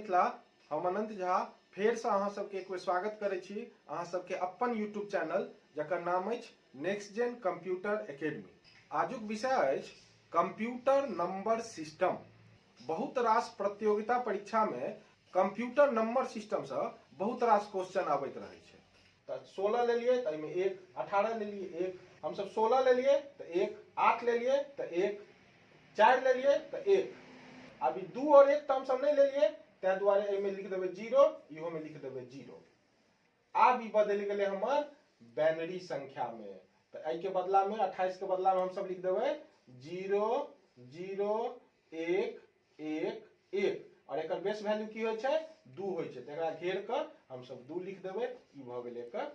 मिथिला। हम अनंत झा फेरसँ अहाँ सबके एक बेर स्वागत करै छी अहाँ सबके अपन यूट्यूब चैनल, जकर नाम अछि नेक्स्ट जेन कंप्यूटर एकेडमी। आजुक विषय अछि कंप्यूटर नंबर सिस्टम। बहुत रास प्रतियोगिता परीक्षामे कंप्यूटर नंबर सिस्टमसँ बहुत रास क्वेश्चन आबैत रहै छै। तऽ 16 लेलियै तऽ एहिमे 1, 18 लेलियै 1, हमसब 16 लेलियै तऽ 1, 8 लेलियै तऽ 1, 4 लेलियै तऽ 1। आब ई 2 आओर 1 तऽ हमसब नहि लेलियै, ताहि दुआरे एहिमे लिख देबै 0, इहोमे लिख देबै 0। आब ई बदलि गेलै हमर बैनरी संख्यामे, तऽ एहिके बदलामे 28 के बदलामे हमसब लिख देबै 0 0 1 1 1। आओर एकर बेस वैल्यू की होइ छै? 2 होइ छै, तऽ एकरा घेर कऽ हमसब 2 लिख देबै। ई भऽ गेलै एकर